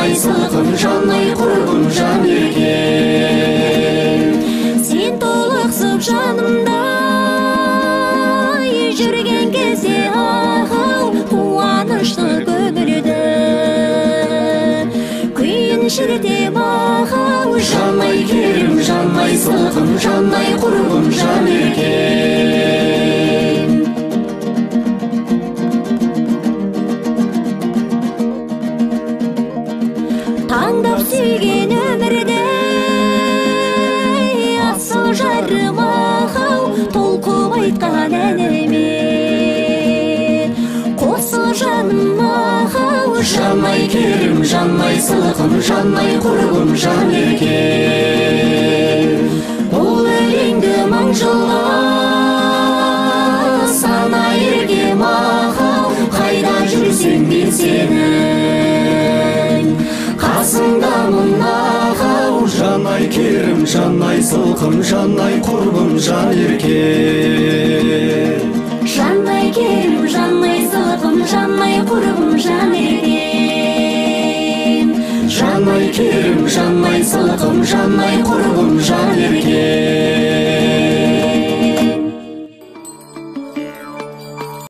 жанай сылқым, жанай құрбым, жан еркем. Сен толықсып жанымда жүрген кезде, ах-ау, қуанышты көңілді күйін шірітем, ах-ау. Жанай керім, жанай сылқым, жанай құрбым, жан еркем. Таңдап сүйген өмірде асыл жарым, ах-ау, толқып айтқан әніме қосыл, жаным, ах-ау. Жанай керім, жанай сылқым, жанай құрбым, жан еркем. Бұл өлеңді мың жылға сана, еркем, ах-ау, қайда жүрсең мен сенің қасыңдамын, ах-ау. Жанай керім, жанай сылқым, жанай құрбым, жан еркем. Жанай керім, жанай сылқым, жанай құрбым, жан еркем. Жанай керім, жанай сылқым, жанай құрбым, жан еркем.